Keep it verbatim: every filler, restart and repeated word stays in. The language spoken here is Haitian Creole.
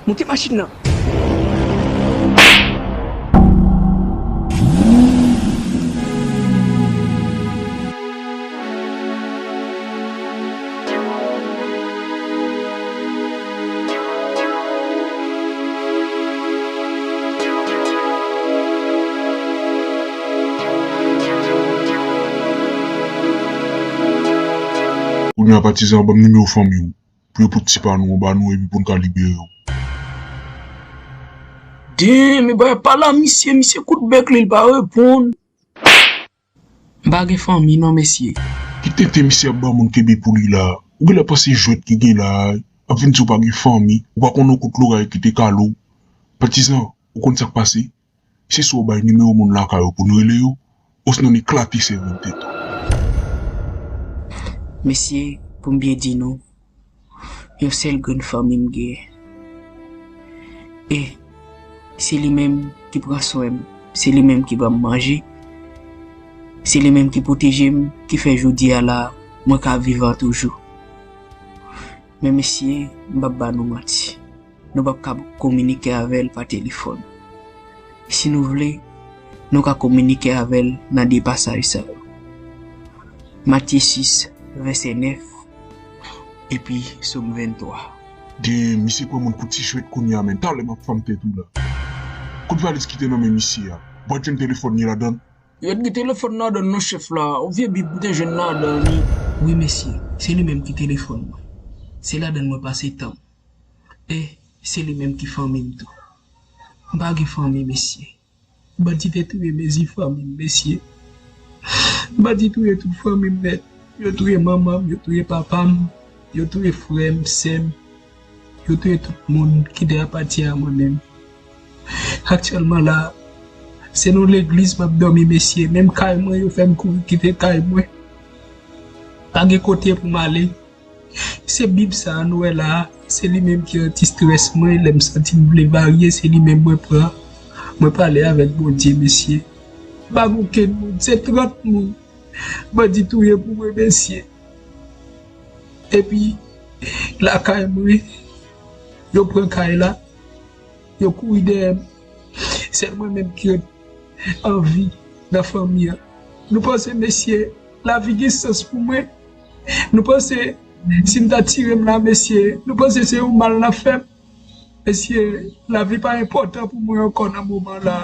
Monte machin nan. Kounye a patizan, ban m nimewo fanmi w pou yo pote tipa nou anba nou epi pou n ka libere w. Damn, men bagay pa la misye, misye kout bèk li, li pa reponn. M pa gen fanmi non mesye. Ki tenten misye ap ba moun kenbe pou li la? Ou genlè panse jwèt ki gen la a ap vin di w pa gen fanmi, ou pa konn yon kout loray ki te kale w. Patizan, ou konn sa k pase? Se swa w bay nimewo moun lakay ou pou n rele yo, osnon n eklate sèvo n tèt ou. Mesye, pou m byen di nou, yon sèl grenn fanmi m genyen. E se li menm ki pran swen m, se li menm ki ban m manje, se li menm ki pwoteje m, ki fè jodi a la, mwen ka vivan toujou. Men mesye, m p ap ba nou manti. Nou p ap ka kominike avè l pa telefòn. Si nou vle, nou ka kominike avè l nan de pasaj sa yo. Matye sis, vèsè nèf, epi Sòm venntwa. Damn, misye pran moun pou ti jwèt kounye a, men talè m ap fanm tèt ou la. Kot valiz ki te nan men misye a? Ou pa t jwenn telefòn ni ladan l? Yo t gen telefòn ladan l non chèf la, yon vye bib m te jwenn ladan li. Wi mesye, se li menm ki telefòn mwen. Se ladan l mwen pase tan m. E se li menm ki fanmi m tou. M pa gen fanmi mesye. Bandi te touye mezi fanmi m mesye. Bandi touye tout fanmi m nèt. Yo touye manman m, yo touye papa m, yo touye frè m, sè m. Yo touye tout moun ki te apati a mwen menm. Aktyèlman la, se nan legliz m ap dòmi mesye. Menm kay mwen, yo fè m kouri kite kay mwen. Pa gen kote pou m ale. Se bib sa a nou wè la a, se li menm ki antistrès mwen, lè m santi m vle varye, se li menm mwen pran, mwen pale avèk Bondye mesye. Pa gen okenn moun, se trant moun bandi touye pou mwen mesye. Epi lakay mwen, yo pran kay la, yo kouri dèyè m. Sèl mwen menm ki ret an vi nan fanmi an. Nou panse mesye, lavi gen sans pou mwen? Nou panse si m ta tire m la mesye, nou panse se yon mal n ap fè m? Mesye, lavi pa enpòtan pou mwen ankò nan moman la.